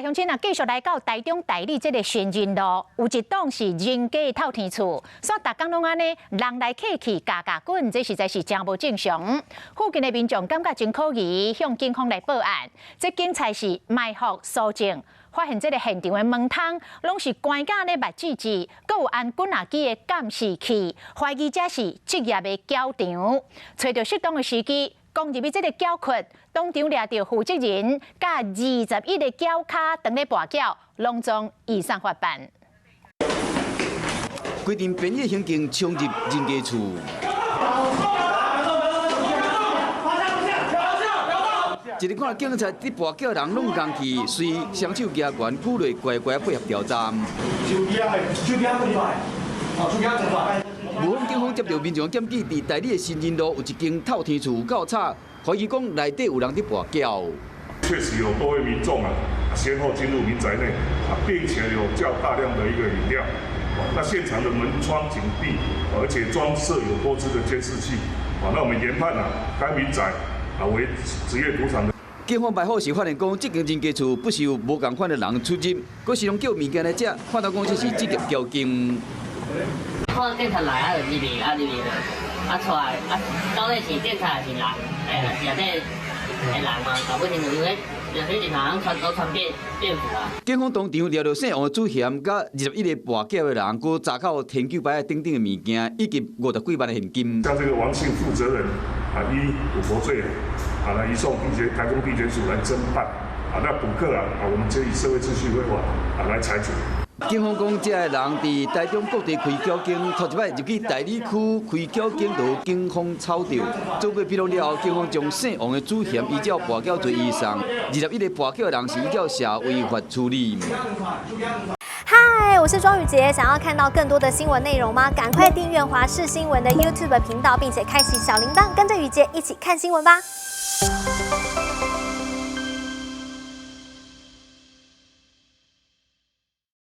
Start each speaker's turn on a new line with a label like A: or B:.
A: 鄉親啊，繼續來到台中大里這个新仁路，有一棟是人家透天厝，煞逐工攏按呢人來客去，加加滾，這實在是誠無正常。附近的民眾感覺真可疑，向警方來報案。這警察是埋伏搜證，發現這个現場的門窗攏是關甲按呢密緻緻，閣有安幾若支的監視器，懷疑這是職業的攪場，揣著適當的時機，攻入去這个攪窟，當場掠著負責人，佮21个攪跤當咧跋筊，攏總移送法辦。
B: 規陣便衣刑警衝入人家厝。一日看警察佇跋筊人攏共去，隨雙手舉懸，鼓勵乖乖配合調查。
C: 手機啊，手機啊，出來，哦，手機啊，出來。
B: 霧峰警方接著民眾檢舉，佇大里的新仁路有一間透天厝有夠吵，懷疑講內底有人佇跋筊。
D: 確實有多位民眾啊，先後進入民宅內啊，並且有較大量的一個飲料。那現場的門窗緊閉，而且裝設有多支的監視器。啊，那我們研判啊，該民宅啊為職業賭場的。
B: 警方埋伏時發現講，這間人家厝不時有無仝款的人出入，閣時常叫物件來食，看到講這是職業攪間。
E: 看警察來啊，就入去啊，入去啊，出來啊，到底是警察還是人？哎，是內底的人嘛，搞不清楚，因為有些警察穿都穿便便服啊。
B: 警方當場掠著姓王的主嫌，佮21个跋筊的人，閣查扣天球牌等等的物件，以及50幾萬的現金。
D: 將這個王姓負責人啊，依賭博罪啊，來移送地檢台中地檢署來偵辦啊。那賭客啊，啊，我們就以社會秩序違法啊來裁處。
B: 警方講，這个人佇台中各地開攪間，頭一擺入去大里區開攪間，就予警方抄著。做過筆錄了後，警方將姓王的主嫌依照跋筊罪移送，21个跋筊的人是依照社維法處理。
F: 嗨，我是莊宇傑，想要看到更多的新聞內容嗎？趕快訂閱華視新聞的 YouTube 頻道，並且開啟小鈴鐺，跟着宇傑一起看新聞吧。